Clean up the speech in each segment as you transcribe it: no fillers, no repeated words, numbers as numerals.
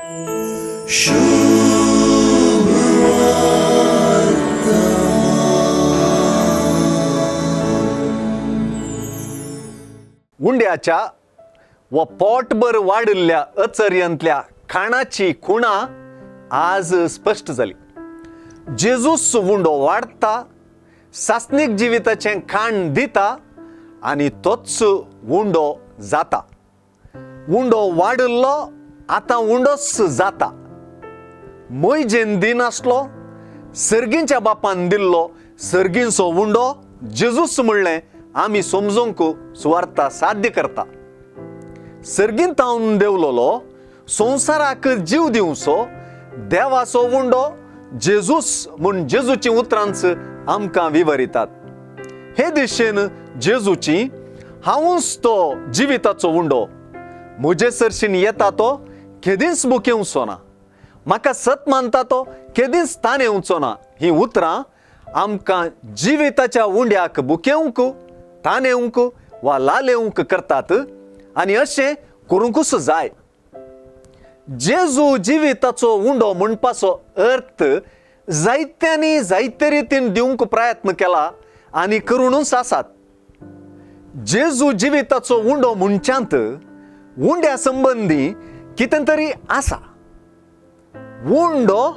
उंड्याच्या व पोटभर वाडिल्ल्या अचर्यांतल्या खाणाची खुणा आज स्पश्ट जाली. जेजूस उंडो वाडटा, सासणीक जिविताचें खाण दिता आनी तोच उंडो जाता. उंडो वाडिल्लो आतां उंडोच जाता. मोयजेन दिनासलो, सर्गींच्या बापान दिल्लो सर्गींचो उंडो जेजूस म्हणलें आमी समजूंक सुवार्ता साध्य करता. सर्गींत तावन देवलोलो संवसाराक जीव दिवचो देवाचो उंडो जेजूस म्हूण जेजूची उतरांच आमकां विवरितात. हे दिशेन जेजूची हांवूच तो जिविताचो उंडो, म्हजे सरशीन येता तो केदींच भुकेवचो ना, म्हाका सत मानता तो केदींच ताणेवचो ना, ही उतरां आमकां जिविताच्या उंड्याक भुकेवंक, ताणेवंक वा लालेवंक करतात आनी अशें करूंकूच जाय. जेजू जिविताचो उंडो म्हणपाचो अर्थ जायत्यांनी जायते रितीन दिवंक प्रयत्न केला आनी करुनूच आसात. जेजू जिविताचो उंडो म्हणच्यांत उंड्या संबंदी कितें तरी आसा. उंडो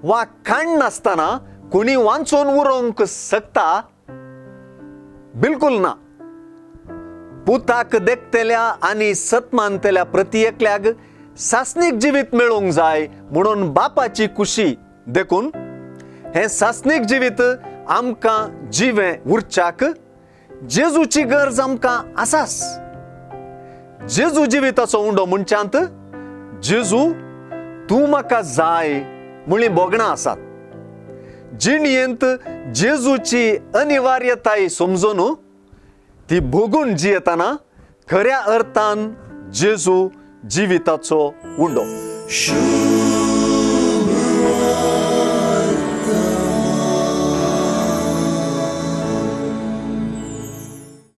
वा खाण नासतना कोणी वांचून उरोवंक शकता? बिलकुल ना. पुताक देखतल्या आनी सत मानतल्या प्रती एकल्याक सासणीक जिवीत मेळूंक जाय म्हणून बापाची खुशी. देखून हें सासणीक जिवीत आमकां जिवें उरच्याक जेजूची गरज आमकां आसास. जेजू जिविताचो उंडो म्हणच्यांत जेजू तूं म्हाका जाय म्हणली भोगणां आसात. जिणयेंत जेजूची अनिवार्यताय समजून ती भोगून जियेतना खऱ्या अर्थान जेजू जिविताचो उंडो.